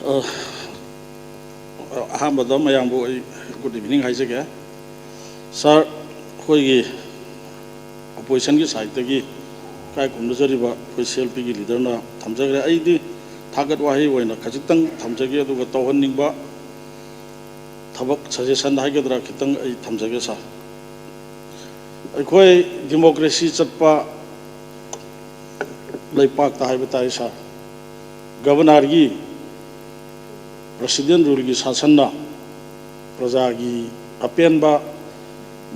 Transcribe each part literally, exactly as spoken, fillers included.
ꯑ, ꯑꯍꯥꯟꯕꯗ ꯃꯌꯥꯝꯕꯨ ꯑꯩ good evening ꯍꯥꯏꯖꯒꯦ꯫ ꯁꯥꯔ, ꯑꯩꯈꯣꯏꯒꯤ oppositionꯒꯤ sideꯇꯒꯤ ꯏꯀꯥꯏ ꯈꯨꯝꯅꯖꯔꯤꯕ ꯑꯩꯈꯣꯏ CLPꯒꯤ leaderꯅ ꯊꯝꯖꯈ꯭ꯔꯦ꯫ ꯑꯩꯗꯤ ꯊꯥꯒꯠ ꯋꯥꯍꯩ ꯑꯣꯏꯅ ꯈꯖꯤꯛꯇꯪ ꯊꯝꯖꯒꯦ, ꯑꯗꯨꯒ ꯇꯧꯍꯟꯅꯤꯡꯕ ꯊꯕꯛ suggestion ꯍꯥꯏꯒꯗ꯭ꯔꯥ ꯈꯤꯇꯪ ꯑꯩ ꯊꯝꯖꯒꯦ ꯁꯥꯔ꯫ ꯑꯩꯈꯣꯏ democracy ꯆꯠꯄ ꯂꯩꯄꯥꯛꯇ ꯍꯥꯏꯕ ꯇꯥꯏ ꯁꯥꯔ, governorꯒꯤ president ruleꯒꯤ ꯁꯥꯁꯟꯅ ꯄ꯭ꯔꯖꯥꯒꯤ ꯑꯄꯦꯟꯕ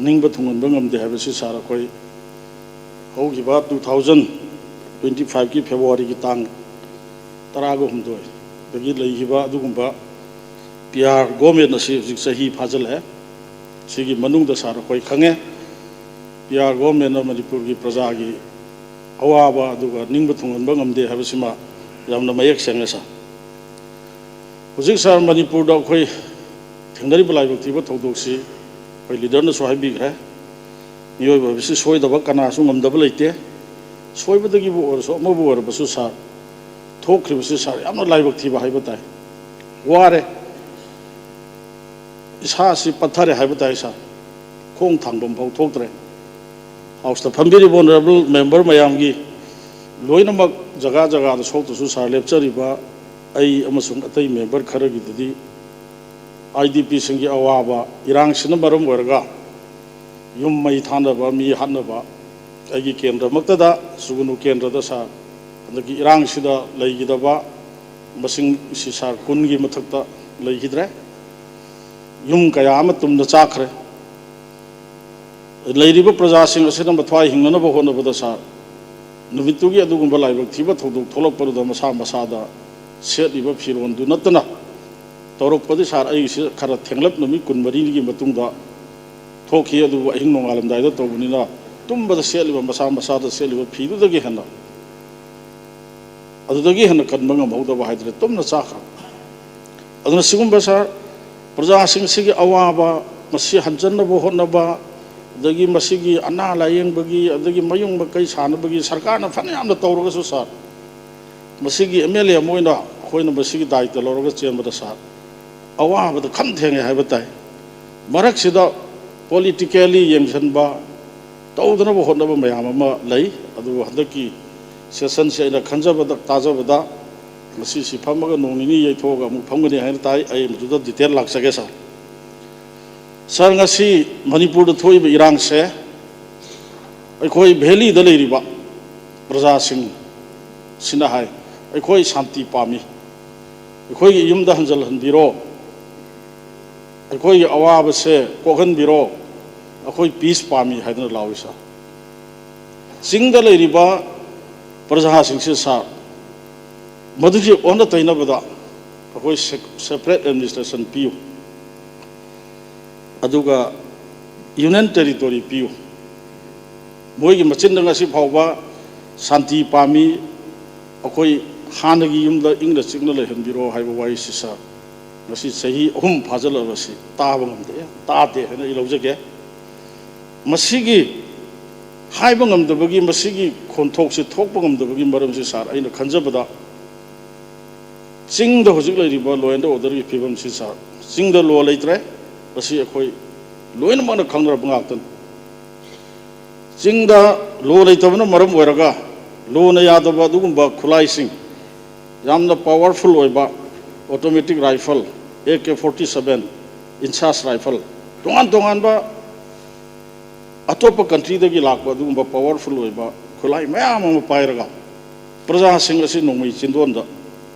ꯅꯤꯡꯕ ꯊꯨꯡꯍꯟꯕ ꯉꯝꯗꯦ ꯍꯥꯏꯕꯁꯤ ꯁꯥꯔ, ꯑꯩꯈꯣꯏ ꯍꯧꯈꯤꯕ two thousand twenty fiveꯀꯤ Februaryꯒꯤ ꯇꯥꯡ ꯇꯔꯥꯒ ꯍꯨꯝꯗꯣꯏꯗꯒꯤ ꯂꯩꯈꯤꯕ ꯑꯗꯨꯒꯨꯝꯕ PR government ꯑꯁꯤ ꯍꯧꯖꯤꯛ ꯆꯍꯤ ꯐꯥꯖꯤꯜꯂꯛꯑꯦ꯫ ꯁꯤꯒꯤ ꯃꯅꯨꯡꯗ ꯁꯥꯔ, ꯑꯩꯈꯣꯏ ꯈꯪꯉꯦ, PR governmentꯅ ꯃꯅꯤꯄꯨꯔꯒꯤ ꯄ꯭ꯔꯖꯥꯒꯤ ꯑꯋꯥꯕ ꯑꯗꯨꯒ ꯅꯤꯡꯕ ꯊꯨꯡꯍꯟꯕ ꯉꯝꯗꯦ ꯍꯥꯏꯕꯁꯤꯃ ꯌꯥꯝꯅ ꯃꯌꯦꯛ ꯁꯦꯡꯉꯦ ꯁꯥꯔ꯫ ꯍꯧꯖꯤꯛ ꯁꯥꯔ, ꯃꯅꯤꯄꯨꯔꯗ ꯑꯩꯈꯣꯏ ꯊꯦꯡꯅꯔꯤꯕ ꯂꯥꯏꯕꯛ ꯊꯤꯕ ꯊꯧꯗꯣꯛꯁꯤ ꯑꯩꯈꯣꯏ leaderꯅꯁꯨ ꯍꯥꯏꯕꯤꯈ꯭ꯔꯦ꯫ ꯃꯤꯑꯣꯏꯕ ꯍꯥꯏꯕꯁꯤ ꯁꯣꯏꯗꯕ ꯀꯅꯥꯁꯨ ꯉꯝꯗꯕ ꯂꯩꯇꯦ꯫ ꯁꯣꯏꯕꯗꯒꯤꯕꯨ ꯑꯣꯏꯔꯁꯨ ꯑꯃꯕꯨ ꯑꯣꯏꯔꯕꯁꯨ ꯁꯥꯔ, ꯊꯣꯛꯈ꯭ꯔꯤꯕꯁꯤ ꯁꯥꯔ ꯌꯥꯝꯅ ꯂꯥꯏꯕꯛ ꯊꯤꯕ ꯍꯥꯏꯕ ꯇꯥꯏ꯫ ꯋꯥꯔꯦ, ꯏꯁꯥꯁꯤ ꯄꯠꯊꯔꯦ ꯍꯥꯏꯕ ꯇꯥꯏ ꯁꯥꯔ꯫ ꯈꯣꯡ ꯊꯥꯡꯐꯝ ꯐꯥꯎ ꯊꯣꯛꯇ꯭ꯔꯦ꯫ Houseꯇ ꯐꯝꯕꯤꯔꯤꯕ honourable member ꯃꯌꯥꯝꯒꯤ ꯂꯣꯏꯅꯃꯛ ꯖꯒꯥ ꯖꯒꯥꯗ ꯁꯣꯛꯇ꯭ꯔꯁꯨ ꯁꯥꯔ, ꯂꯦꯞꯆꯔꯤꯕ ꯑꯩ ꯑꯃꯁꯨꯡ ꯑꯇꯩ member ꯈꯔꯒꯤꯗꯗꯤ IDPꯁꯤꯡꯒꯤ ꯑꯋꯥꯕ ꯏꯔꯥꯡꯁꯤꯅ ꯃꯔꯝ ꯑꯣꯏꯔꯒ ꯌꯨꯝ ꯃꯩ ꯊꯥꯅꯕ, ꯃꯤ ꯍꯥꯠꯅꯕ, ꯑꯩꯒꯤ ꯀꯦꯟꯗ꯭ꯔꯃꯛꯇꯗ ꯁꯨꯒꯨꯅꯨ ꯀꯦꯟꯗ꯭ꯔꯗ ꯁꯥꯔ, ꯍꯟꯗꯛꯀꯤ ꯏꯔꯥꯡꯁꯤꯗ ꯂꯩꯈꯤꯗꯕ ꯃꯁꯤꯡꯁꯤ ꯁꯥꯔ ꯀꯨꯟꯒꯤ ꯃꯊꯛꯇ ꯂꯩꯈꯤꯗ꯭ꯔꯦ꯫ ꯌꯨꯝ ꯀꯌꯥ ꯑꯃ ꯇꯨꯝꯅ ꯆꯥꯛꯈ꯭ꯔꯦ꯫ ꯂꯩꯔꯤꯕ ꯄ꯭ꯔꯖꯥꯁꯤꯡ ꯑꯁꯤꯅ ꯃꯊ꯭ꯋꯥꯏ ꯍꯤꯡꯅꯅꯕ ꯍꯣꯠꯅꯕꯗ ꯁꯥꯔ, ꯅꯨꯃꯤꯠꯇꯨꯒꯤ ꯑꯗꯨꯒꯨꯝꯕ ꯂꯥꯏꯕꯛ ꯊꯤꯕ ꯊꯧꯗꯣꯛ ꯊꯣꯛꯂꯛꯄꯗꯨꯗ ꯃꯁꯥ ꯃꯁꯥꯗ ꯁꯦꯠꯂꯤꯕ ꯐꯤꯔꯣꯟꯗꯨ ꯅꯠꯇꯅ ꯇꯧꯔꯛꯄꯗꯤ ꯁꯥꯔ, ꯑꯩꯒꯤꯁꯤ ꯈꯔ ꯊꯦꯡꯂꯞ ꯅꯨꯃꯤꯠ ꯀꯨꯟꯃꯔꯤꯅꯤꯒꯤ ꯃꯇꯨꯡꯗ ꯊꯣꯛꯈꯤ꯫ ꯑꯗꯨꯕꯨ ꯑꯍꯤꯡ ꯅꯣꯡꯉꯥꯜꯂꯝꯗꯥꯏꯗ ꯇꯧꯕꯅꯤꯅ ꯇꯨꯝꯕꯗ ꯁꯦꯠꯂꯤꯕ, ꯃꯁꯥ ꯃꯁꯥꯗ ꯁꯦꯠꯂꯤꯕ ꯐꯤꯗꯨꯗꯒꯤ ꯍꯦꯟꯅ, ꯑꯗꯨꯗꯒꯤ ꯍꯦꯟꯅ ꯀꯟꯕ ꯉꯝꯍꯧꯗꯕ ꯍꯥꯏꯗꯨꯅ ꯇꯨꯝꯅ ꯆꯥꯈ꯭ꯔꯕ꯫ ꯑꯗꯨꯅ ꯁꯤꯒꯨꯝꯕ ꯁꯥꯔ, ꯄ꯭ꯔꯖꯥꯁꯤꯡꯁꯤꯒꯤ ꯑꯋꯥꯕ ꯃꯁꯤ ꯍꯟꯖꯟꯅꯕ ꯍꯣꯠꯅꯕ, ꯑꯗꯒꯤ ꯃꯁꯤꯒꯤ ꯑꯅꯥ ꯂꯥꯌꯦꯡꯕꯒꯤ, ꯑꯗꯒꯤ ꯃꯌꯨꯝ ꯃꯀꯩ ꯁꯥꯅꯕꯒꯤ ꯁꯔꯀꯥꯔꯅ ꯐꯅ ꯌꯥꯝꯅ ꯇꯧꯔꯒꯁꯨ ꯁꯥꯔ, ꯃꯁꯤꯒꯤ MLA ꯑꯃ ꯑꯣꯏꯅ ꯑꯩꯈꯣꯏꯅ ꯃꯁꯤꯒꯤ ꯗꯥꯏꯇ ꯂꯧꯔꯒ ꯆꯦꯟꯕꯗ ꯁꯥꯔ, ꯑꯋꯥꯕꯗ ꯈꯝ ꯊꯦꯡꯉꯦ ꯍꯥꯏꯕ ꯇꯥꯏ꯫ ꯃꯔꯛꯁꯤꯗ politically ꯌꯦꯡꯁꯤꯟꯕ, ꯇꯧꯗꯅꯕ ꯍꯣꯠꯅꯕ ꯃꯌꯥꯝ ꯑꯃ ꯂꯩ꯫ ꯑꯗꯨꯕꯨ ꯍꯟꯗꯛꯀꯤ ꯁꯦꯁꯟꯁꯤ ꯑꯩꯅ ꯈꯟꯖꯕꯗ, ꯇꯥꯖꯕꯗ, ꯉꯁꯤꯁꯤ ꯐꯝꯃꯒ ꯅꯣꯡ ꯅꯤꯅꯤ ꯌꯩꯊꯣꯛꯑꯒ ꯑꯃꯨꯛ ꯐꯝꯒꯅꯤ ꯍꯥꯏꯅ ꯇꯥꯏ꯫ ꯑꯩ ꯃꯗꯨꯗ ꯗꯤꯇꯦꯜ ꯂꯥꯛꯆꯒꯦ ꯁꯥꯔ꯫ ꯁꯥꯔ, ꯉꯁꯤ ꯃꯅꯤꯄꯨꯔꯗ ꯊꯣꯛꯏꯕ ꯏꯔꯥꯡꯁꯦ ꯑꯩꯈꯣꯏ ꯚꯦꯂꯤꯗ ꯂꯩꯔꯤꯕ ꯄ꯭ꯔꯖꯥꯁꯤꯡꯁꯤꯅ ꯍꯥꯏ, "ꯑꯩꯈꯣꯏ ꯁꯥꯟꯇꯤ ꯄꯥꯝꯃꯤ, ꯑꯩꯈꯣꯏꯒꯤ ꯌꯨꯝꯗ ꯍꯟꯖꯤꯜꯍꯟꯕꯤꯔꯣ, ꯑꯩꯈꯣꯏꯒꯤ ꯑꯋꯥꯕꯁꯦ ꯀꯣꯛꯍꯟꯕꯤꯔꯣ, ꯑꯩꯈꯣꯏ ꯄꯤꯁ ꯄꯥꯝꯃꯤ" ꯍꯥꯏꯗꯨꯅ ꯂꯥꯎꯏ ꯁꯥꯔ꯫ ꯆꯤꯡꯗ ꯂꯩꯔꯤꯕ ꯄ꯭ꯔꯖꯥꯁꯤꯡꯁꯤ ꯁꯥꯔ, ꯃꯗꯨꯒꯤ ꯑꯣꯟꯅ ꯇꯩꯅꯕꯗ ꯑꯩꯈꯣꯏ ꯁꯦ-, separate administration ꯄꯤꯌꯨ, ꯑꯗꯨꯒ union territory ꯄꯤꯌꯨ꯫ ꯃꯣꯏꯒꯤ ꯃꯆꯤꯟꯗ ꯉꯁꯤ ꯐꯥꯎꯕ ꯁꯥꯟꯇꯤ ꯄꯥꯝꯃꯤ, ꯑꯩꯈꯣꯏ ꯍꯥꯟꯅꯒꯤ ꯌꯨꯝꯗ ꯏꯪꯅ ꯆꯤꯛꯅ ꯂꯩꯍꯟꯕꯤꯔꯣ ꯍꯥꯏꯕ ꯋꯥꯔꯤꯁꯤ ꯁꯥꯔ, ꯉꯁꯤ ꯆꯍꯤ ꯑꯍꯨꯝ ꯐꯥꯖꯤꯜꯂꯛꯂꯕꯁꯤ ꯇꯥꯕ ꯉꯝꯗꯦ, ꯇꯥꯗꯦ ꯍꯥꯏꯅ ꯑꯩ ꯂꯧꯖꯒꯦ꯫ ꯃꯁꯤꯒꯤ ꯍꯥꯏꯕ ꯉꯝꯗꯕꯒꯤ, ꯃꯁꯤꯒꯤ ꯈꯣꯟꯊꯣꯛꯁꯤ ꯊꯣꯛꯄ ꯉꯝꯗꯕꯒꯤ ꯃꯔꯝꯁꯤ ꯁꯥꯔ, ꯑꯩꯅ ꯈꯟꯖꯕꯗ ꯆꯤꯡꯗ ꯍꯧꯖꯤꯛ ꯂꯩꯔꯤꯕ law and orderꯒꯤ ꯐꯤꯕꯝꯁꯤ ꯁꯥꯔ, ꯆꯤꯡꯗ law ꯂꯩꯇ꯭ꯔꯦ꯫ ꯃꯁꯤ ꯑꯩꯈꯣꯏ ꯂꯣꯏꯅꯃꯛꯅ ꯈꯪꯅꯔꯕ ꯉꯥꯛꯇꯅꯤ꯫ ꯆꯤꯡꯗ law ꯂꯩꯇꯕꯅ ꯃꯔꯝ ꯑꯣꯏꯔꯒ lawꯅ ꯌꯥꯗꯕ ꯑꯗꯨꯒꯨꯝꯕ ꯈꯨꯠꯂꯥꯏꯁꯤꯡ, ꯌꯥꯝꯅ powerful ꯑꯣꯏꯕ automatic rifle, AK forty seven, INSAS rifle, ꯇꯣꯉꯥꯟ ꯇꯣꯉꯥꯟꯕ ꯑꯇꯣꯞꯄ countryꯗꯒꯤ ꯂꯥꯛꯄ ꯑꯗꯨꯒꯨꯝꯕ powerful ꯑꯣꯏꯕ ꯈꯨꯠꯂꯥꯏ ꯃꯌꯥꯝ ꯑꯃ ꯄꯥꯏꯔꯒ ꯄ꯭ꯔꯖꯥꯁꯤꯡ ꯑꯁꯤ ꯅꯣꯡꯃꯩ ꯆꯤꯟꯗꯣꯟꯗ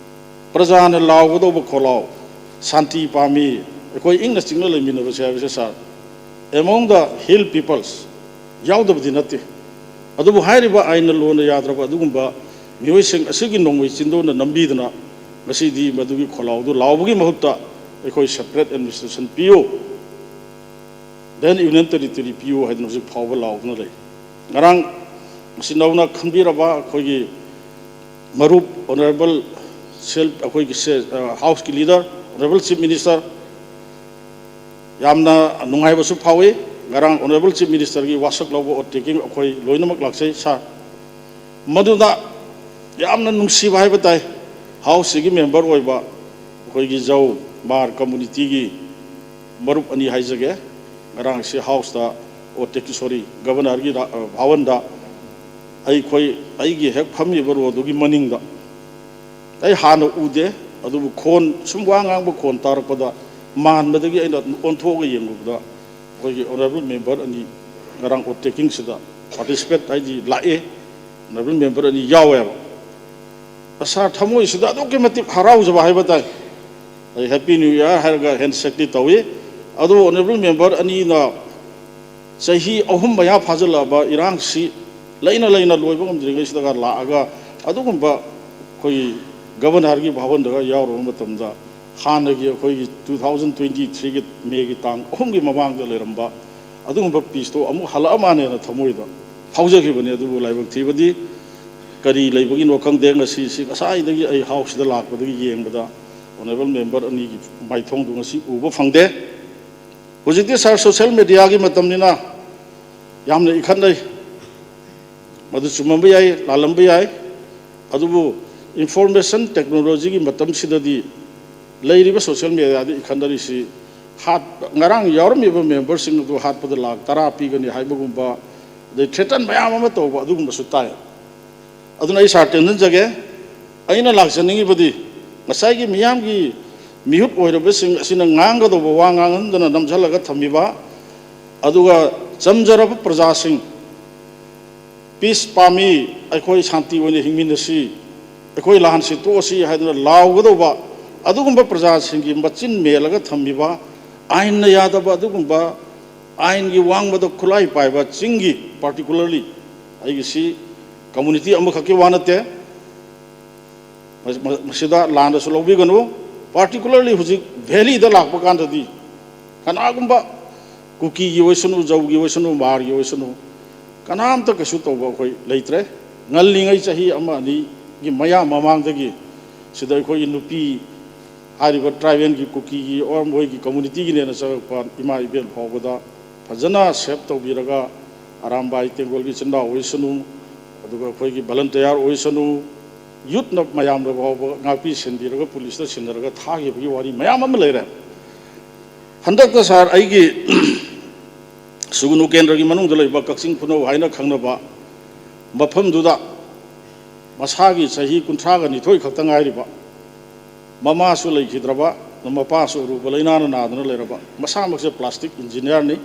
ꯄ꯭ꯔꯖꯥꯅ ꯂꯥꯎꯒꯗꯧꯕ ꯈꯣꯜꯂꯥꯎ, "ꯁꯥꯟꯇꯤ ꯄꯥꯝꯃꯤ, ꯑꯩꯈꯣꯏ ꯏꯪꯅ ꯆꯤꯛꯅ ꯂꯩꯃꯤꯟꯅꯕꯁꯦ" ꯍꯥꯏꯕꯁꯦ ꯁꯥꯔ, among the hill peoples ꯌꯥꯎꯗꯕꯗꯤ ꯅꯠꯇꯦ꯫ ꯑꯗꯨꯕꯨ ꯍꯥꯏꯔꯤꯕ ꯑꯥꯏꯟꯅ ꯂꯣꯟꯅ ꯌꯥꯗ꯭ꯔꯕ ꯑꯗꯨꯒꯨꯝꯕ ꯃꯤꯑꯣꯏꯁꯤꯡ ꯑꯁꯤꯒꯤ ꯅꯣꯡꯃꯩ ꯆꯤꯟꯗꯣꯟꯅ ꯅꯝꯕꯤꯗꯨꯅ ꯉꯁꯤꯗꯤ ꯃꯗꯨꯒꯤ ꯈꯣꯜꯂꯥꯎꯗꯨ ꯂꯥꯎꯕꯒꯤ ꯃꯍꯨꯠꯇ ꯑꯩꯈꯣꯏ separate administration ꯄꯤꯌꯨ, then union territory ꯄꯤꯌꯨ ꯍꯥꯏꯗꯅ ꯍꯧꯖꯤꯛ ꯐꯥꯎꯕ ꯂꯥꯎꯗꯨꯅ ꯂꯩ꯫ ꯉꯔꯥꯡ ꯃꯁꯤ ꯅꯧꯅ ꯈꯟꯕꯤꯔꯕ ꯑꯩꯈꯣꯏꯒꯤ ꯃꯔꯨꯞ honourable self, ꯑꯩꯈꯣꯏꯒꯤ ꯁꯦ-, ꯑ, Houseꯀꯤ leader, honourable Chief Minister, ꯌꯥꯝꯅ ꯅꯨꯡꯉꯥꯏꯕꯁꯨ ꯐꯥꯎꯏ꯫ ꯉꯔꯥꯡ honourable Chief Ministerꯒꯤ ꯋꯥꯁꯛ ꯂꯧꯕ ꯑꯣꯠꯇꯦꯀꯤꯡ ꯑꯩꯈꯣꯏ ꯂꯣꯏꯅꯃꯛ ꯂꯥꯛꯆꯩ ꯁꯥꯔ꯫ ꯃꯗꯨꯗ ꯌꯥꯝꯅ ꯅꯨꯡꯁꯤꯕ ꯍꯥꯏꯕ ꯇꯥꯏ꯫ ꯍꯥꯎꯁꯁꯤꯒꯤ ꯃꯦꯝꯕꯔ ꯑꯣꯏꯕ ꯑꯩꯈꯣꯏꯒꯤ ꯖꯧ ꯃꯥꯔ ꯀꯝꯃꯨꯅꯤꯇꯤꯒꯤ ꯃꯔꯨꯞ ꯑꯅꯤ ꯍꯥꯏꯖꯒꯦ꯫ ꯉꯔꯥꯡꯁꯤ ꯍꯥꯎꯁꯇ, ꯑꯣ, ꯇꯦꯛ-, ꯁꯣꯔꯤ, ꯒꯕꯔꯅꯔꯒꯤ ꯔꯥ-, ꯑ, ꯚꯥꯋꯟꯗ ꯑꯩꯈꯣꯏ, ꯑꯩꯒꯤ ꯍꯦꯛ ꯐꯝꯃꯤꯕ ꯔꯣꯗꯨꯒꯤ ꯃꯅꯤꯡꯗ, ꯑꯩ ꯍꯥꯟꯅ ꯎꯗꯦ, ꯑꯗꯨꯕꯨ ꯈꯣꯟ, ꯁꯨꯝ ꯋꯥ ꯉꯥꯡꯕ ꯈꯣꯟ ꯇꯥꯔꯛꯄꯗ ꯃꯥꯟꯕꯗꯒꯤ ꯑꯩꯅ ꯑꯣꯟꯊꯣꯛꯑꯒ ꯌꯦꯡꯂꯨꯕꯗ, ꯑꯩꯈꯣꯏꯒꯤ ꯑꯣꯅꯔꯦꯕꯜ ꯃꯦꯝꯕꯔ ꯑꯅꯤ ꯉꯔꯥꯡ ꯑꯣꯠ ꯇꯦꯀꯤꯡꯁꯤꯗ ꯄꯥꯔꯇꯤꯁꯤꯄꯦꯠ, ꯍꯥꯏꯗꯤ ꯂꯥꯛꯑꯦ, ꯑꯣꯅꯔꯦꯕꯜ ꯃꯦꯝꯕꯔ ꯑꯅꯤ ꯌꯥꯎꯋꯦꯕ꯫ ꯁꯥꯔ, ꯊꯃꯣꯏꯁꯤꯗ ꯑꯗꯨꯛꯀꯤ ꯃꯇꯤꯛ ꯍꯔꯥꯎꯖꯕ ꯍꯥꯏꯕ ꯇꯥꯏ꯫ ꯑꯩ "Happy New Year" ꯍꯥꯏꯔꯒ ꯍꯦꯟꯁꯦꯛꯇꯤ ꯇꯧꯏ꯫ ꯑꯗꯨꯕꯨ ꯑꯣꯅꯔꯦꯕꯜ ꯃꯦꯝꯕꯔ ꯑꯅꯤꯅ ꯆꯍꯤ ꯑꯍꯨꯝ ꯃꯌꯥ ꯐꯥꯖꯤꯜꯂꯛꯑꯕ ꯏꯔꯥꯡꯁꯤ ꯂꯩꯅ ꯂꯩꯅ ꯂꯣꯏꯕ ꯉꯝꯗ꯭ꯔꯤꯉꯩꯁꯤꯗꯒ ꯂꯥꯛꯑꯒ ꯑꯗꯨꯒꯨꯝꯕ ꯑꯩꯈꯣꯏꯒꯤ ꯒꯕꯔꯅꯔꯒꯤ ꯚꯥꯋꯟꯗꯒ ꯌꯥꯎꯔꯨꯕ ꯃꯇꯝꯗ, ꯍꯥꯟꯅꯒꯤ ꯑꯩꯈꯣꯏꯒꯤ two thousand twenty-threeꯒꯤ ꯃꯦꯒꯤ ꯇꯥꯡ ꯑꯍꯨꯝꯒꯤ ꯃꯃꯥꯡꯗ ꯂꯩꯔꯝꯕ ꯑꯗꯨꯒꯨꯝꯕ ꯄꯤꯁꯇꯣ ꯑꯃꯨꯛ ꯍꯜꯂꯛꯑ ꯃꯥꯜꯂꯦꯅ ꯊꯃꯣꯏꯗ ꯐꯥꯎꯖꯈꯤꯕꯅꯤ꯫ ꯑꯗꯨꯕꯨ ꯂꯥꯏꯕꯛ ꯊꯤꯕꯗꯤ ꯀꯔꯤ ꯂꯩꯕꯒꯤꯅꯣ ꯈꯪꯗꯦ, ꯉꯁꯤꯁꯤ ꯉꯁꯥꯏꯗꯒꯤ ꯑꯩ ꯍꯥꯎꯁꯁꯤꯗ ꯂꯥꯛꯄꯗꯒꯤ ꯌꯦꯡꯕꯗ ꯑꯣꯅꯔꯦꯕꯜ ꯃꯦꯝꯕꯔ ꯑꯅꯤꯒꯤ ꯃꯥꯏꯊꯣꯡꯗꯨ ꯉꯁꯤ ꯎꯕ ꯐꯪꯗꯦ꯫ ꯍꯧꯖꯤꯛꯇꯤ ꯁꯥꯔ, ꯁꯣꯁꯤꯌꯦꯜ ꯃꯦꯗꯤꯌꯥꯒꯤ ꯃꯇꯝꯅꯤꯅ ꯌꯥꯝꯅ ꯏꯈꯠꯅꯩ, ꯃꯗꯨ ꯆꯨꯝꯃꯝꯕ ꯌꯥꯏ, ꯂꯥꯜꯂꯝꯕ ꯌꯥꯏ, ꯑꯗꯨꯕꯨ ꯏꯟꯐꯣꯔꯃꯦꯁꯟ ꯇꯦꯛꯅꯣꯂꯣꯖꯤꯒꯤ ꯃꯇꯝꯁꯤꯗꯗꯤ ꯂꯩꯔꯤꯕ ꯁꯣꯁꯤꯌꯦꯜ ꯃꯦꯗꯤꯌꯥꯗ ꯏꯈꯠꯅꯔꯤꯁꯤ ꯍꯥꯠꯄ, ꯉꯔꯥꯡ ꯌꯥꯎꯔꯝꯃꯤꯕ ꯃꯦꯝꯕꯔꯁꯤꯡ ꯑꯗꯨ ꯍꯥꯠꯄꯗ ꯂꯥꯈ ꯇꯔꯥ ꯄꯤꯒꯅꯤ ꯍꯥꯏꯕꯒꯨꯝꯕ, ꯑꯗꯩ ꯊ꯭ꯔꯦꯇꯟ ꯃꯌꯥꯝ ꯑꯃ ꯇꯧꯕ ꯑꯗꯨꯒꯨꯝꯕꯁꯨ ꯇꯥꯏ꯫ ꯑꯗꯨꯅ ꯑꯩ ꯁꯥꯔ ꯇꯦꯟꯖꯟꯖꯒꯦ, ꯑꯩꯅ ꯂꯥꯛꯆꯅꯤꯡꯉꯤꯕꯗꯤ ꯉꯁꯥꯏꯒꯤ ꯃꯤꯌꯥꯝꯒꯤ ꯃꯤꯍꯨꯠ ꯑꯣꯏꯔꯕꯁꯤꯡ ꯑꯁꯤꯅ ꯉꯥꯡꯒꯗꯧꯕ ꯋꯥ ꯉꯥꯡꯍꯟꯗꯅ ꯅꯝꯁꯤꯜꯂꯒ ꯊꯝꯃꯤꯕ, ꯑꯗꯨꯒ ꯆꯝꯖꯔꯕ ꯄ꯭ꯔꯖꯥꯁꯤꯡ, "ꯄꯤꯁ ꯄꯥꯝꯃꯤ, ꯑꯩꯈꯣꯏ ꯁꯥꯟꯇꯤ ꯑꯣꯏꯅ ꯍꯤꯡꯃꯤꯟꯅꯁꯤ, ꯑꯩꯈꯣꯏ ꯂꯥꯟꯁꯤ ꯇꯣꯛꯑꯁꯤ" ꯍꯥꯏꯗꯨꯅ ꯂꯥꯎꯒꯗꯧꯕ ꯑꯗꯨꯒꯨꯝꯕ ꯄ꯭ꯔꯖꯥꯁꯤꯡꯒꯤ ꯃꯆꯤꯟ ꯃꯦꯜꯂꯒ ꯊꯝꯃꯤꯕ, ꯑꯥꯏꯟꯅ ꯌꯥꯗꯕ ꯑꯗꯨꯒꯨꯝꯕ, ꯑꯥꯏꯟꯒꯤ ꯋꯥꯡꯃꯗ ꯈꯨꯠꯂꯥꯏ ꯄꯥꯏꯕ ꯆꯤꯡꯒꯤ, particularly ꯑꯩꯒꯤꯁꯤ ꯀꯝꯃꯨꯅꯤꯇꯤ ꯑꯃꯈꯛꯀꯤ ꯋꯥ ꯅꯠꯇꯦ, ꯃ-, ꯃ-, ꯃꯁꯤꯗ ꯂꯥꯟꯅꯁꯨ ꯂꯧꯕꯤꯒꯅꯨ꯫ Particularly ꯍꯧꯖꯤꯛ ꯚꯦꯂꯤꯗ ꯂꯥꯛꯄ ꯀꯥꯟꯗꯗꯤ ꯀꯅꯥꯒꯨꯝꯕ ꯀꯨꯀꯤꯒꯤ ꯑꯣꯏꯁꯅꯨ, ꯖꯧꯒꯤ ꯑꯣꯏꯁꯅꯨ, ꯃꯥꯔꯒꯤ ꯑꯣꯏꯁꯅꯨ, ꯀꯅꯥꯝꯇ ꯀꯩꯁꯨ ꯇꯧꯕ ꯑꯩꯈꯣꯏ ꯂꯩꯇ꯭ꯔꯦ꯫ ꯉꯜꯂꯤꯉꯩ ꯆꯍꯤ ꯑꯃ ꯑꯅꯤꯒꯤ ꯃꯌꯥ ꯃꯃꯥꯡꯗꯒꯤ ꯁꯤꯗ ꯑꯩꯈꯣꯏꯒꯤ ꯅꯨꯄꯤ, ꯍꯥꯏꯔꯤꯕ ꯇ꯭ꯔꯥꯏꯕꯦꯜꯒꯤ, ꯀꯨꯀꯤꯒꯤ or ꯃꯣꯏꯒꯤ ꯀꯝꯃꯨꯅꯤꯇꯤꯒꯤꯅꯦꯅ ꯆꯪꯉꯛꯄ ꯏꯃꯥ ꯏꯕꯦꯟ ꯐꯥꯎꯕꯗ ꯐꯖꯅ ꯁꯦꯞ ꯇꯧꯕꯤꯔꯒ, ꯑꯔꯥꯝꯕꯥꯏ ꯇꯦꯡꯒꯣꯜꯒꯤ ꯏꯆꯤꯟ ꯏꯅꯥꯎ ꯑꯣꯏꯁꯅꯨ, ꯑꯗꯨꯒ ꯑꯩꯈꯣꯏꯒꯤ ꯚꯣꯂꯟꯇꯤꯌꯥꯔ ꯑꯣꯏꯁꯅꯨ, ꯌꯨꯠꯅ ꯃꯌꯥꯝꯗ ꯐꯥꯎꯕ ꯉꯥꯛꯄꯤ ꯁꯦꯟꯕꯤꯔꯒ ꯄꯨꯂꯤꯁꯇ ꯁꯤꯟꯅꯔꯒ ꯊꯥꯈꯤꯕꯒꯤ ꯋꯥꯔꯤ ꯃꯌꯥꯝ ꯑꯃ ꯂꯩꯔꯦ꯫ ꯍꯟꯗꯛꯇ ꯁꯥꯔ, ꯑꯩꯒꯤ ꯁꯨꯒꯨꯅꯨ ꯀꯦꯟꯗ꯭ꯔꯒꯤ ꯃꯅꯨꯡꯗ ꯂꯩꯕ ꯀꯛꯆꯤꯡ ꯈꯨꯅꯧ ꯍꯥꯏꯅ ꯈꯪꯅꯕ ꯃꯐꯝꯗꯨꯗ ꯃꯁꯥꯒꯤ ꯆꯍꯤ ꯀꯨꯟꯊ꯭ꯔꯥꯒ ꯅꯤꯊꯣꯏ ꯈꯛꯇ ꯉꯥꯏꯔꯤꯕ, ꯃꯃꯥꯁꯨ ꯂꯩꯈꯤꯗ꯭ꯔꯕ, ꯃꯄꯥꯁꯨ ꯑꯔꯨꯕ ꯂꯩꯅꯥꯅ ꯅꯥꯗꯨꯅ ꯂꯩꯔꯕ, ꯃꯁꯥꯃꯛꯁꯦ ꯄ꯭ꯂꯥꯁꯇꯤꯛ ꯏꯟꯖꯤꯅꯤꯌꯥꯔꯅꯤ꯫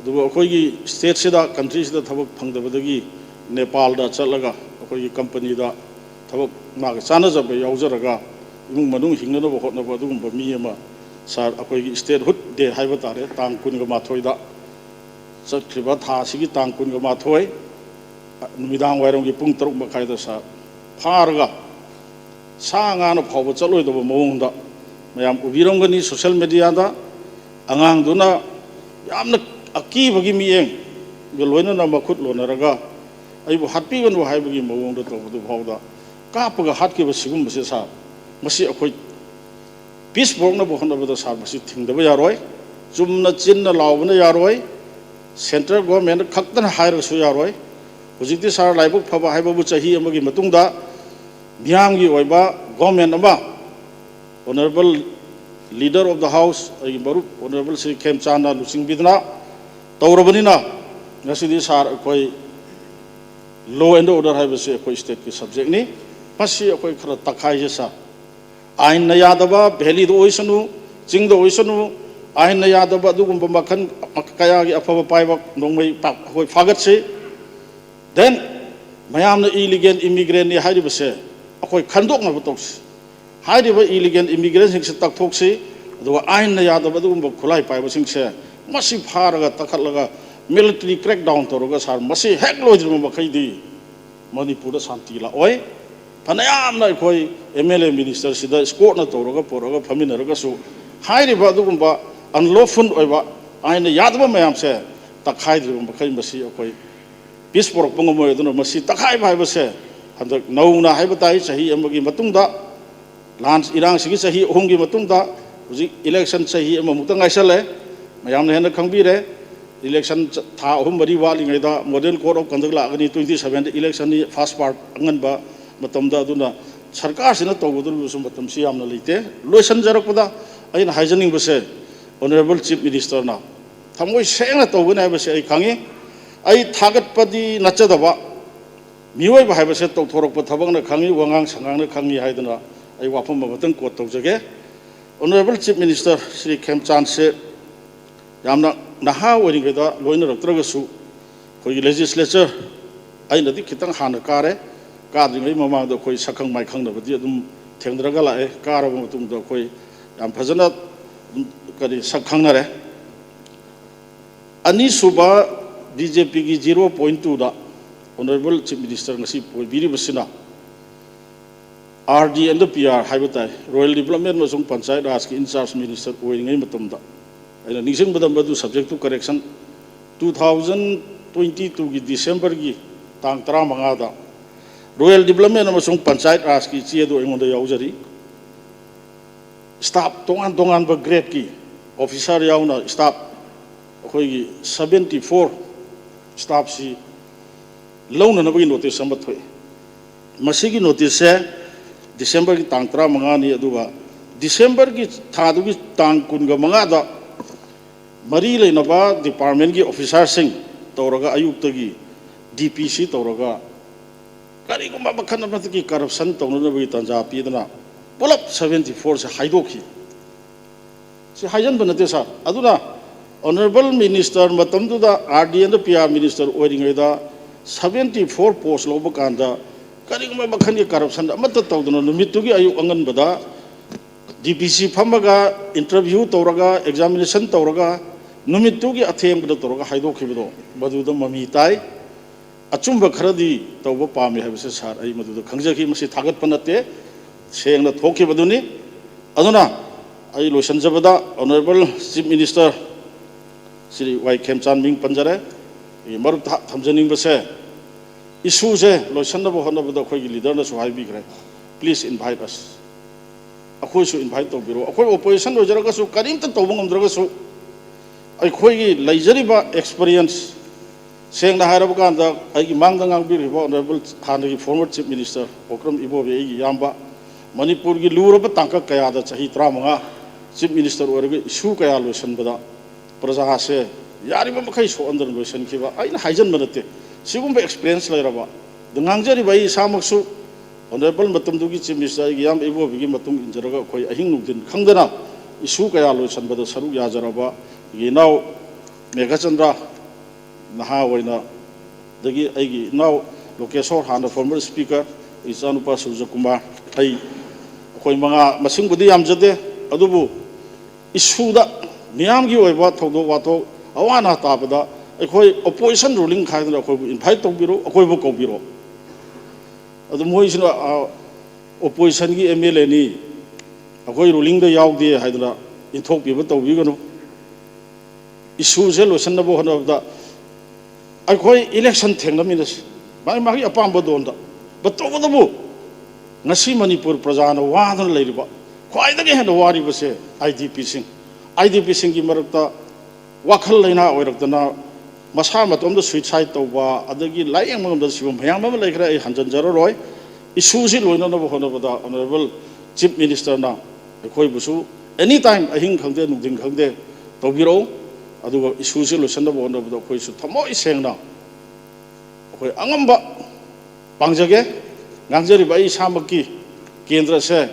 ꯑꯗꯨꯒ ꯑꯩꯈꯣꯏꯒꯤ ꯁ꯭ꯇꯦꯠꯁꯤꯗ, ꯀꯟꯇ꯭ꯔꯤꯁꯤꯗ ꯊꯕꯛ ꯐꯪꯗꯕꯗꯒꯤ ꯅꯦꯄꯥꯜꯗ ꯆꯠꯂꯒ ꯑꯩꯈꯣꯏꯒꯤ ꯀꯝꯄꯅꯤꯗ ꯊꯕꯛ ꯃꯥꯒ ꯆꯥꯟꯅꯖꯕ ꯌꯥꯎꯖꯔꯒ ꯏꯃꯨꯡ ꯃꯅꯨꯡ ꯍꯤꯡꯅꯅꯕ ꯍꯣꯠꯅꯕ ꯑꯗꯨꯒꯨꯝꯕ ꯃꯤ ꯑꯃ ꯁꯥꯔ, ꯑꯩꯈꯣꯏꯒꯤ ꯁ꯭ꯇꯦꯠꯍꯨꯗ ꯗꯦ ꯍꯥꯏꯕ ꯇꯥꯔꯦ, ꯇꯥꯡ ꯀꯨꯟꯒ ꯃꯥꯊꯣꯏꯗ ꯆꯠꯈ꯭ꯔꯤꯕ ꯊꯥ ꯑꯁꯤꯒꯤ ꯇꯥꯡ ꯀꯨꯟꯒ ꯃꯥꯊꯣꯏ ꯅꯨꯃꯤꯗꯥꯡ ꯋꯥꯏꯔꯝꯒꯤ ꯄꯨꯡ ꯇꯔꯨꯛ ꯃꯈꯥꯏꯗ ꯁꯥꯔ ꯐꯥꯔꯒ ꯁꯥ ꯉꯥꯅ ꯐꯥꯎꯕ ꯆꯠꯂꯣꯏꯗꯕ ꯃꯑꯣꯡꯗ ꯃꯌꯥꯝ ꯎꯕꯤꯔꯝꯒꯅꯤ ꯁꯣꯁꯦꯜ ꯃꯦꯗꯤꯌꯥꯗ꯫ ꯑꯉꯥꯡꯗꯨꯅ ꯌꯥꯝꯅ ꯑꯀꯤꯕꯒꯤ ꯃꯤꯠꯌꯦꯡꯒ ꯂꯣꯏꯅꯅ ꯃꯈꯨꯠ ꯂꯣꯟꯅꯔꯒ ꯑꯩꯕꯨ ꯍꯥꯠꯄꯤꯒꯅꯨ ꯍꯥꯏꯕꯒꯤ ꯃꯑꯣꯡꯗ ꯇꯧꯕꯗꯨ ꯐꯥꯎꯗ ꯀꯥꯞꯄꯒ ꯍꯥꯠꯈꯤꯕ ꯁꯤꯒꯨꯝꯕꯁꯦ ꯁꯥꯔ, ꯃꯁꯤ ꯑꯩꯈꯣꯏ ꯄꯤꯁ ꯄꯨꯔꯛꯅꯕ ꯍꯣꯠꯅꯕꯗ ꯁꯥꯔ ꯃꯁꯤ ꯊꯤꯡꯗꯕ ꯌꯥꯔꯣꯏ꯫ ꯆꯨꯝꯅ ꯆꯤꯟꯅ ꯂꯥꯎꯕꯅ ꯌꯥꯔꯣꯏ꯫ ꯁꯦꯟꯇ꯭ꯔꯦꯜ ꯒꯣꯔꯃꯦꯟ ꯈꯛꯇꯅ ꯍꯥꯏꯔꯒꯁꯨ ꯌꯥꯔꯣꯏ꯫ ꯍꯧꯖꯤꯛꯇꯤ ꯁꯥꯔ ꯂꯥꯏꯕꯛ ꯐꯕ ꯍꯥꯏꯕꯕꯨ ꯆꯍꯤ ꯑꯃꯒꯤ ꯃꯇꯨꯡꯗ ꯃꯤꯌꯥꯝꯒꯤ ꯑꯣꯏꯕ ꯒꯣꯔꯃꯦꯟ ꯑꯃ Honourable Leader of the House, ꯑꯩꯒꯤ ꯃꯔꯨꯞ Honourable ꯁ꯭ꯔꯤ ꯈꯦꯝꯆꯥꯟꯅ ꯂꯨꯆꯤꯡꯕꯤꯗꯨꯅ ꯇꯧꯔꯕꯅꯤꯅ ꯉꯁꯤꯗꯤ ꯁꯥꯔ ꯑꯩꯈꯣꯏ law and order ꯍꯥꯏꯕꯁꯤ ꯑꯩꯈꯣꯏ ꯁ꯭ꯇꯦꯠꯀꯤ ꯁꯕꯖꯦꯛꯅꯤ꯫ ꯃꯁꯤ ꯑꯩꯈꯣꯏ ꯈꯔ ꯇꯛꯈꯥꯏꯁꯦ ꯁꯥꯔ꯫ ꯑꯥꯏꯟꯅ ꯌꯥꯗꯕ ꯚꯦꯂꯤꯗ ꯑꯣꯏꯁꯅꯨ, ꯆꯤꯡꯗ ꯑꯣꯏꯁꯅꯨ, ꯑꯥꯏꯟꯅ ꯌꯥꯗꯕ ꯑꯗꯨꯒꯨꯝꯕ ꯃꯈꯜ ꯀꯌꯥꯒꯤ ꯑꯐꯕ ꯄꯥꯏꯕ ꯅꯣꯡꯃꯩ ꯄꯥꯛ ꯑꯩꯈꯣꯏ ꯐꯥꯒꯠꯁꯤ꯫ Then ꯃꯌꯥꯝꯅ ꯏꯂꯤꯒꯦꯜ ꯏꯃꯤꯒ꯭ꯔꯦꯟꯅꯤ ꯍꯥꯏꯔꯤꯕꯁꯦ ꯑꯩꯈꯣꯏ ꯈꯟꯗꯣꯛꯅꯕ ꯇꯧꯁꯤ꯫ ꯍꯥꯏꯔꯤꯕ ꯏꯂꯤꯒꯦꯜ ꯏꯃꯤꯒ꯭ꯔꯦꯟꯁꯤꯡꯁꯤ ꯇꯛꯊꯣꯛꯁꯤ, ꯑꯗꯨꯒ ꯑꯥꯏꯟꯅ ꯌꯥꯗꯕ ꯑꯗꯨꯒꯨꯝꯕ ꯈꯨꯠꯂꯥꯏ ꯄꯥꯏꯕꯁꯤꯡꯁꯦ ꯃꯁꯤ ꯐꯥꯔꯒ ꯇꯛꯈꯠꯂꯒ military crackdown ꯇꯧꯔꯒ ꯁꯥꯔ, ꯃꯁꯤ ꯍꯦꯛ ꯂꯣꯏꯗ꯭ꯔꯤꯕ ꯃꯈꯩꯗꯤ ꯃꯅꯤꯄꯨꯔꯗ ꯁꯥꯟꯇꯤ ꯂꯥꯛꯑꯣꯏ꯫ ꯐꯅꯌꯥꯝꯅ ꯑꯩꯈꯣꯏ ꯑꯦꯝ ꯑꯦꯜ ꯑꯦ ꯃꯤꯅꯤꯁꯇꯔꯁꯤꯗ ꯏꯁꯀꯣꯔꯠꯅ ꯇꯧꯔꯒ ꯄꯨꯔꯛꯑꯒ ꯐꯝꯃꯤꯟꯅꯔꯒꯁꯨ ꯍꯥꯏꯔꯤꯕ ꯑꯗꯨꯒꯨꯝꯕ unlawful ꯑꯣꯏꯕ ꯑꯥꯏꯟꯅ ꯌꯥꯗꯕ ꯃꯌꯥꯝꯁꯦ ꯇꯛꯈꯥꯏꯗ꯭ꯔꯤꯕ ꯃꯈꯩ ꯃꯁꯤ ꯑꯩꯈꯣꯏ ꯄꯤꯁ ꯄꯨꯔꯛꯄ ꯉꯝꯃꯣꯏ꯫ ꯑꯗꯨꯅ ꯃꯁꯤ ꯇꯛꯈꯥꯏꯕ ꯍꯥꯏꯕꯁꯦ ꯍꯟꯗꯛ ꯅꯧꯅ ꯍꯥꯏꯕ ꯇꯥꯏ, ꯆꯍꯤ ꯑꯃꯒꯤ ꯃꯇꯨꯡꯗ, ꯂꯥꯟ ꯏꯔꯥꯡꯁꯤꯒꯤ ꯆꯍꯤ ꯑꯍꯨꯝꯒꯤ ꯃꯇꯨꯡꯗ, ꯍꯧꯖꯤꯛ ꯏꯂꯦꯛꯁꯟ ꯆꯍꯤ ꯑꯃꯃꯨꯛꯇ ꯉꯥꯏꯁꯜꯂꯦ꯫ ꯃꯌꯥꯝꯅ ꯍꯦꯟꯅ ꯈꯪꯕꯤꯔꯦ, ꯏꯂꯦꯛꯁꯟ ꯆ-, ꯊꯥ ꯑꯍꯨꯝ ꯃꯔꯤ ꯋꯥꯠꯂꯤꯉꯩꯗ model code of conduct ꯂꯥꯛꯀꯅꯤ, twenty sevenꯗ ꯏꯂꯦꯛꯁꯟꯅꯤ, first part ꯑꯉꯟꯕ ꯃꯇꯝꯗ꯫ ꯑꯗꯨꯅ ꯁꯔꯀꯥꯔꯁꯤꯅ ꯇꯧꯒꯗꯧꯔꯤꯕꯁꯨ ꯃꯇꯝꯁꯤ ꯌꯥꯝꯅ ꯂꯩꯇꯦ꯫ ꯂꯣꯏꯁꯤꯟꯖꯔꯛꯄꯗ ꯑꯩꯅ ꯍꯥꯏꯖꯅꯤꯡꯕꯁꯦ, Honourable Chief Minister ꯅ ꯊꯃꯣꯏ ꯁꯦꯡꯅ ꯇꯧꯒꯅꯤ ꯍꯥꯏꯕꯁꯤ ꯑꯩ ꯈꯪꯉꯤ꯫ ꯑꯩ ꯊꯥꯒꯠꯄꯗꯤ ꯅꯠꯆꯗꯕ, ꯃꯤꯑꯣꯏꯕ ꯍꯥꯏꯕꯁꯦ ꯇꯧꯊꯣꯔꯛꯄ ꯊꯕꯛꯅ ꯈꯪꯉꯤ, ꯋꯥꯉꯥꯡ ꯁꯉꯥꯡꯅ ꯈꯪꯉꯤ ꯍꯥꯏꯗꯅ ꯑꯩ ꯋꯥꯐꯝ ꯑꯃꯇꯪ quote ꯇꯧꯖꯒꯦ꯫ Honourable Chief Minister ꯁ꯭ꯔꯤ ꯈꯦꯝꯆꯥꯟꯁꯦ ꯌꯥꯝꯅ ꯅꯍꯥ ꯑꯣꯏꯔꯤꯉꯩꯗ ꯂꯣꯏꯅꯔꯛꯇ꯭ꯔꯒꯁꯨ, ꯑꯩꯈꯣꯏꯒꯤ legislature, ꯑꯩꯅꯗꯤ ꯈꯤꯇꯪ ꯍꯥꯟꯅ ꯀꯥꯔꯦ, ꯀꯥꯗ꯭ꯔꯤꯉꯩ ꯃꯃꯥꯡꯗ ꯑꯩꯈꯣꯏ ꯁꯛꯈꯪ ꯃꯥꯏꯈꯪꯅꯕꯗꯤ ꯑꯗꯨꯝ ꯊꯦꯡꯅꯔꯒ ꯂꯥꯛꯑꯦ꯫ ꯀꯥꯔꯕ ꯃꯇꯨꯡꯗ ꯑꯩꯈꯣꯏ ꯌꯥꯝ ꯐꯖꯅ ꯑꯗꯨꯝ ꯀꯔꯤ ꯁꯛ ꯈꯪꯅꯔꯦ꯫ ꯑꯅꯤꯁꯨꯕ BJP ꯒꯤ zero point two ꯗ Honourable Chief Minister ꯉꯁꯤ ꯑꯣꯏꯕꯤꯔꯤꯕꯁꯤꯅ RD and PR ꯍꯥꯏꯕ ꯇꯥꯏ, Rural Development ꯑꯃꯁꯨꯡ ꯄꯟꯆꯥꯌꯠ ꯔꯥꯖꯀꯤ in charge minister ꯑꯣꯏꯔꯤꯉꯩ ꯃꯇꯝꯗ, ꯑꯩꯅ ꯅꯤꯡꯁꯤꯡꯕꯗ ꯃꯗꯨ subject to correction, two thousand twenty two ꯒꯤ December ꯒꯤ ꯇꯥꯡ ꯇꯔꯥꯃꯉꯥꯗ Rural Development ꯑꯃꯁꯨꯡ ꯄꯟꯆꯥꯌꯠ ꯔꯥꯖꯀꯤ ꯆꯦ ꯑꯗꯨ ꯑꯩꯉꯣꯟꯗ ꯌꯥꯎꯖꯔꯤ꯫ Staff ꯇꯣꯉꯥꯟ ꯇꯣꯉꯥꯟꯕ grade ꯀꯤ officer ꯌꯥꯎꯅ staff ꯑꯩꯈꯣꯏꯒꯤ seventy four staff ꯁꯤ ꯂꯧꯅꯅꯕꯒꯤ notice ꯑꯃ ꯊꯣꯛꯏ꯫ ꯃꯁꯤꯒꯤ notice ꯁꯦ December ꯒꯤ ꯇꯥꯡ ꯇꯔꯥꯃꯉꯥꯅꯤ, ꯑꯗꯨꯒ December ꯒꯤ ꯊꯥꯗꯨꯒꯤ ꯇꯥꯡ ꯀꯨꯟꯒ ꯃꯉꯥꯗ ꯃꯔꯤ ꯂꯩꯅꯕ department ꯀꯤ officer ꯁꯤꯡ ꯇꯧꯔꯒ, ꯑꯌꯨꯛꯇꯒꯤ DPC ꯇꯧꯔꯒ, ꯀꯔꯤꯒꯨꯝꯕ ꯃꯈꯜ ꯑꯃꯠꯇꯒꯤ corruption ꯇꯧꯅꯅꯕꯒꯤ ꯇꯥꯟꯖꯥ ꯄꯤꯗꯅ ꯄꯨꯂꯞ seventy four ꯁꯦ ꯍꯥꯏꯗꯣꯛꯈꯤ꯫ ꯁꯤ ꯍꯥꯏꯖꯟꯕ ꯅꯠꯇꯦ, sir꯫ ꯑꯗꯨꯅ Honourable Minister ꯃꯇꯝꯗꯨꯗ RD and PR minister ꯑꯣꯏꯔꯤꯉꯩꯗ seventy four post ꯂꯧꯕ ꯀꯥꯟꯗ ꯀꯔꯤꯒꯨꯝꯕ ꯃꯈꯜꯒꯤ corruption ꯑꯃꯠꯇ ꯇꯧꯗꯅ, ꯅꯨꯃꯤꯠꯇꯨꯒꯤ ꯑꯌꯨꯛ ꯑꯉꯟꯕꯗ DPC ꯐꯝꯃꯒ interview ꯇꯧꯔꯒ, examination ꯇꯧꯔꯒ, ꯅꯨꯃꯤꯠꯇꯨꯒꯤ ꯑꯊꯦꯡꯕꯗ ꯇꯧꯔꯒ ꯍꯥꯏꯗꯣꯛꯈꯤꯕꯗꯣ, ꯃꯗꯨꯗ ꯃꯃꯤ ꯇꯥꯏ꯫ ꯑꯆꯨꯝꯕ ꯈꯔꯗꯤ ꯇꯧꯕ ꯄꯥꯝꯃꯤ ꯍꯥꯏꯕꯁꯦ, sir, ꯑꯩ ꯃꯗꯨꯗ ꯈꯪꯖꯈꯤ꯫ ꯃꯁꯤ ꯊꯥꯒꯠꯄ ꯅꯠꯇꯦ, ꯁꯦꯡꯅ ꯊꯣꯛꯈꯤꯕꯗꯨꯅꯤ꯫ ꯑꯗꯨꯅ ꯑꯩ ꯂꯣꯏꯁꯤꯟꯖꯕꯗ, Honourable Chief Minister ꯁ꯭ꯔꯤ ꯋꯥꯏ ꯈꯦꯝꯆꯥꯟ ꯃꯤꯡ ꯄꯟꯖꯔꯦ꯫ ꯑꯩꯒꯤ ꯃꯔꯨꯞꯇ ꯊꯝꯖꯅꯤꯡꯕꯁꯦ, issue ꯁꯦ ꯂꯣꯏꯁꯤꯟꯅꯕ ꯍꯣꯠꯅꯕꯗ ꯑꯩꯈꯣꯏꯒꯤ leader ꯅꯁꯨ ꯍꯥꯏꯕꯤꯈ꯭ꯔꯦ, please invite us꯫ ꯑꯩꯈꯣꯏꯁꯨ invite ꯇꯧꯕꯤꯔꯛꯑꯣ꯫ ꯑꯩꯈꯣꯏ opposition ꯑꯣꯏꯖꯔꯒꯁꯨ, ꯀꯔꯤꯝꯇ ꯇꯧꯕ ꯉꯝꯗ꯭ꯔꯒꯁꯨ, ꯑꯩꯈꯣꯏꯒꯤ ꯂꯩꯖꯔꯤꯕ experience, ꯁꯦꯡꯅ ꯍꯥꯏꯔꯕ ꯀꯥꯟꯗ, ꯑꯩꯒꯤ ꯃꯥꯡꯗ ꯉꯥꯡꯕꯤꯔꯤꯕ Honourable ꯍꯥꯟꯅꯒꯤ former Chief Minister ꯑꯣꯀ꯭ꯔꯝ ꯏꯕꯣꯕꯤ, ꯑꯩꯒꯤ ꯏꯌꯥꯝꯕ, ꯃꯅꯤꯄꯨꯔꯒꯤ ꯂꯨꯔꯕ ꯇꯥꯡꯀꯛ ꯀꯌꯥꯗ ꯆꯍꯤ ꯇꯔꯥꯃꯉꯥ Chief Minister ꯑꯣꯏꯔꯒ issue ꯀꯌꯥ ꯂꯣꯏꯁꯤꯟꯕꯗ ꯄ꯭ꯔꯖꯥꯁꯦ ꯌꯥꯔꯤꯕ ꯃꯈꯩ ꯁꯣꯛꯍꯟꯗꯅ ꯂꯣꯏꯁꯤꯟꯈꯤꯕ, ꯑꯩꯅ ꯍꯥꯏꯖꯟꯕ ꯅꯠꯇꯦ, ꯁꯤꯒꯨꯝꯕ experience ꯂꯩꯔꯕ꯫ ꯑꯗ ꯉꯥꯡꯖꯔꯤꯕ ꯑꯩ ꯏꯁꯥꯃꯛꯁꯨ Honourable ꯃꯇꯝꯗꯨꯒꯤ Chief Minister ꯑꯩꯒꯤ ꯏꯌꯥꯝꯕ ꯏꯕꯣꯕꯤꯒꯤ ꯃꯇꯨꯡ ꯏꯟꯖꯔꯒ ꯑꯩꯈꯣꯏ ꯑꯍꯤꯡ ꯅꯨꯡꯊꯤꯟ ꯈꯪꯗꯅ issue ꯀꯌꯥ ꯂꯣꯏꯁꯤꯟꯕꯗ ꯁꯔꯨꯛ ꯌꯥꯖꯔꯕ ꯑꯩꯒꯤ ꯏꯅꯥꯎ ꯃꯦꯘꯆꯟꯗ꯭ꯔ, ꯅꯍꯥ ꯑꯣꯏꯅ, ꯑꯗꯒꯤ ꯑꯩꯒꯤ ꯏꯅꯥꯎ ꯂꯣꯀꯦꯁꯣꯔ, ꯍꯥꯟꯅ former Speaker, ꯏꯆꯥꯅꯨꯄꯥ ꯁꯨꯔꯖꯀꯨꯃꯥꯔ, ꯑꯩ, ꯑꯩꯈꯣꯏ ꯃꯉꯥ, ꯃꯁꯤꯡꯕꯨꯗꯤ ꯌꯥꯝꯖꯗꯦ, ꯑꯗꯨꯕꯨ issueꯗ, ꯃꯤꯌꯥꯝꯒꯤ ꯑꯣꯏꯕ ꯊꯧꯗꯣꯛ ꯋꯥꯊꯣꯛ, ꯑꯋꯥ ꯑꯅꯥ ꯇꯥꯕꯗ ꯑꯩꯈꯣꯏ opposition ruling ꯈꯥꯏꯗꯅ ꯑꯩꯈꯣꯏꯕꯨ invite ꯇꯧꯕꯤꯔꯣ, ꯑꯩꯈꯣꯏꯕꯨ ꯀꯧꯕꯤꯔꯣ꯫ ꯑꯗꯨ ꯃꯣꯏꯁꯤꯅ, ꯑ, oppositionꯒꯤ MLAꯅꯤ, ꯑꯩꯈꯣꯏ rulingꯗ ꯌꯥꯎꯗꯦ ꯍꯥꯏꯗꯅ ꯏꯟꯊꯣꯛꯄꯤꯕ ꯇꯧꯕꯤꯒꯅꯨ꯫ Issueꯁꯦ ꯂꯣꯏꯁꯤꯟꯅꯕ ꯍꯣꯠꯅꯕꯗ ꯑꯩꯈꯣꯏ election ꯊꯦꯡꯅꯃꯤꯟꯅꯁꯤ, ꯃꯥꯒꯤ ꯃꯥꯒꯤ ꯑꯄꯥꯝꯕ ꯗꯣꯟꯗ꯫ But ꯇꯧꯕꯇꯕꯨ ꯉꯁꯤ ꯃꯅꯤꯄꯨꯔ ꯄ꯭ꯔꯖꯥꯅ ꯋꯥꯗꯨꯅ ꯂꯩꯔꯤꯕ, ꯈ꯭ꯋꯥꯏꯗꯒꯤ ꯍꯦꯟꯅ ꯋꯥꯔꯤꯕꯁꯦ IDPꯁꯤꯡ, IDPꯁꯤꯡꯒꯤ ꯃꯔꯛꯇ ꯋꯥꯈꯜ ꯂꯩꯅꯥ ꯑꯣꯏꯔꯛꯇꯅ ꯃꯁꯥ ꯃꯇꯣꯝꯗ suicide ꯇꯧꯕ, ꯑꯗꯒꯤ ꯂꯥꯏꯌꯦꯡꯕ ꯉꯝꯗꯕ ꯁꯤꯕ ꯃꯌꯥꯝ ꯑꯃ ꯂꯩꯈ꯭ꯔꯦ꯫ ꯑꯩ ꯍꯟꯖꯤꯟꯖꯔꯔꯣꯏ꯫ Issueꯁꯤ ꯂꯣꯏꯅꯅꯕ ꯍꯣꯠꯅꯕꯗ Honourable Chief Ministerꯅ ꯑꯩꯈꯣꯏꯕꯨꯁꯨ any time, ꯑꯍꯤꯡ ꯈꯪꯗꯦ, ꯅꯨꯡꯊꯤꯟ ꯈꯪꯗꯦ, ꯇꯧꯕꯤꯔꯛꯎ꯫ ꯑꯗꯨꯒ issueꯁꯤ ꯂꯣꯏꯁꯤꯟꯅꯕ ꯍꯣꯠꯅꯕꯗ ꯑꯩꯈꯣꯏꯁꯨ ꯊꯃꯣꯏ ꯁꯦꯡꯅ ꯑꯩꯈꯣꯏ ꯑꯉꯝꯕ ꯄꯥꯡꯖꯒꯦ꯫ ꯉꯥꯡꯖꯔꯤꯕ ꯑꯩ ꯏꯁꯥꯃꯛꯀꯤ ꯀꯦꯟꯗ꯭ꯔꯁꯦ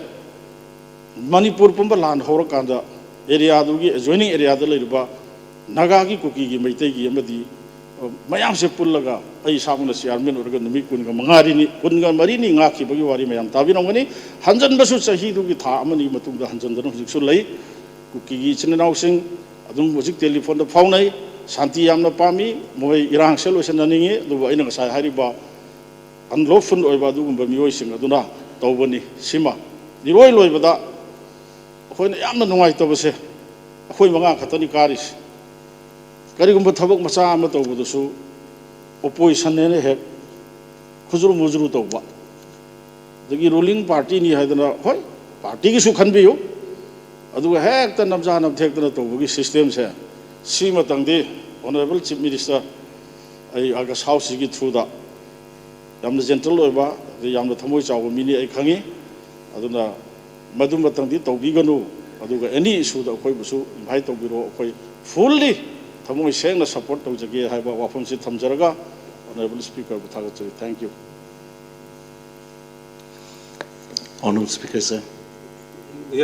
ꯃꯅꯤꯄꯨꯔ ꯄꯨꯝꯕ ꯂꯥꯟ ꯍꯧꯔꯀꯥꯟꯗ areaꯗꯨꯒꯤ adjoining areaꯗ ꯂꯩꯔꯤꯕ ꯅꯥꯒꯥꯒꯤ, ꯀꯨꯀꯤꯒꯤ, ꯃꯩꯇꯩꯒꯤ ꯑꯃꯗꯤ, ꯑ, ꯃꯌꯥꯝꯁꯦ ꯄꯨꯜꯂꯒ ꯑꯩ ꯏꯁꯥꯃꯛꯅ chairman ꯑꯣꯏꯔꯒ ꯅꯨꯃꯤꯠ ꯀꯨꯟꯒ ꯃꯉꯥꯅꯤ, ꯀꯨꯟꯒ ꯃꯔꯤꯅꯤ ꯉꯥꯛꯈꯤꯕꯒꯤ ꯋꯥꯔꯤ ꯃꯌꯥꯝ ꯇꯥꯕꯤꯔꯝꯒꯅꯤ꯫ ꯍꯟꯖꯟꯕꯁꯨ ꯆꯍꯤꯗꯨꯒꯤ ꯊꯥ ꯑꯃꯅꯤꯒꯤ ꯃꯇꯨꯡꯗ ꯍꯟꯖꯟꯗꯅ ꯍꯧꯖꯤꯛꯁꯨ ꯂꯩ꯫ ꯀꯨꯀꯤꯒꯤ ꯏꯆꯤꯟ ꯏꯅꯥꯎꯁꯤꯡ ꯑꯗꯨꯝ ꯍꯧꯖꯤꯛ telephoneꯗ ꯐꯥꯎꯅꯩ, ꯁꯥꯟꯇꯤ ꯌꯥꯝꯅ ꯄꯥꯝꯃꯤ, ꯃꯣꯏ ꯏꯔꯥꯡꯁꯦ ꯂꯣꯏꯁꯤꯟꯍꯟꯅꯤꯡꯉꯤ, ꯑꯗꯨꯕꯨ ꯑꯩꯅ ꯉꯁꯥꯏ ꯍꯥꯏꯔꯤꯕ unlawful ꯑꯣꯏꯕ ꯑꯗꯨꯒꯨꯝꯕ ꯃꯤꯑꯣꯏꯁꯤꯡ ꯑꯗꯨꯅ ꯇꯧꯕꯅꯤ꯫ ꯁꯤꯃ ꯏꯔꯣꯏ ꯂꯣꯏꯕꯗ ꯑꯩꯈꯣꯏꯅ ꯌꯥꯝꯅ ꯅꯨꯡꯉꯥꯏꯇꯕꯁꯦ, ꯑꯩꯈꯣꯏ ꯃꯉꯥ ꯈꯛꯇꯅꯤ ꯀꯥꯔꯤꯁꯦ꯫ ꯀꯔꯤꯒꯨꯝꯕ ꯊꯕꯛ ꯃꯆꯥ ꯑꯃ ꯇꯧꯕꯗꯁꯨ oppositionꯅꯦꯅ ꯍꯦꯛ ꯈꯨꯖꯨꯔꯨ ꯃꯨꯖꯨꯔꯨ ꯇꯧꯕ, ꯑꯗꯒꯤ ruling partyꯅꯤ ꯍꯥꯏꯗꯅ, ꯍꯣꯏ, partyꯒꯤꯁꯨ ꯈꯟꯕꯤꯌꯨ, ꯑꯗꯨꯒ ꯍꯦꯛꯇ ꯅꯝꯖꯥ ꯅꯝꯊꯦꯛꯇꯅ ꯇꯧꯕꯒꯤ systemꯁꯦ, ꯁꯤꯃꯇꯪꯗꯤ Honourable Chief Minister ꯑꯩ ꯑꯥꯒꯁ ꯍꯥꯎꯁꯁꯤꯒꯤ ꯊ꯭ꯔꯨꯗ ꯌꯥꯝꯅ ꯖꯦꯟꯇꯜ ꯑꯣꯏꯕ, ꯑꯗꯩ ꯌꯥꯝꯅ ꯊꯃꯣꯏ ꯆꯥꯎꯕ ꯃꯤꯅꯤ ꯑꯩ ꯈꯪꯉꯤ꯫ ꯑꯗꯨꯅ ꯃꯗꯨꯃꯇꯪꯗꯤ ꯇꯧꯕꯤꯒꯅꯨ, ꯑꯗꯨꯒ ꯑꯦꯅꯤ ꯏꯁꯨꯗ ꯑꯩꯈꯣꯏꯕꯨꯁꯨ ꯏꯟꯚꯥꯏꯠ ꯇꯧꯕꯤꯔꯛꯑꯣ꯫ ꯑꯩꯈꯣꯏ ꯐꯨꯜꯂꯤ ꯊꯃꯣꯏ ꯁꯦꯡꯅ ꯁꯄꯣꯔꯠ ꯇꯧꯖꯒꯦ ꯍꯥꯏꯕ ꯋꯥꯐꯝꯁꯤ ꯊꯝꯖꯔꯒ ꯑꯣꯅꯔꯦꯕꯜ ꯁ꯭ꯄꯤꯀꯔꯕꯨ ꯊꯥꯒꯠꯆꯔꯤ꯫ Thank you꯫ Honorable Speaker, sir.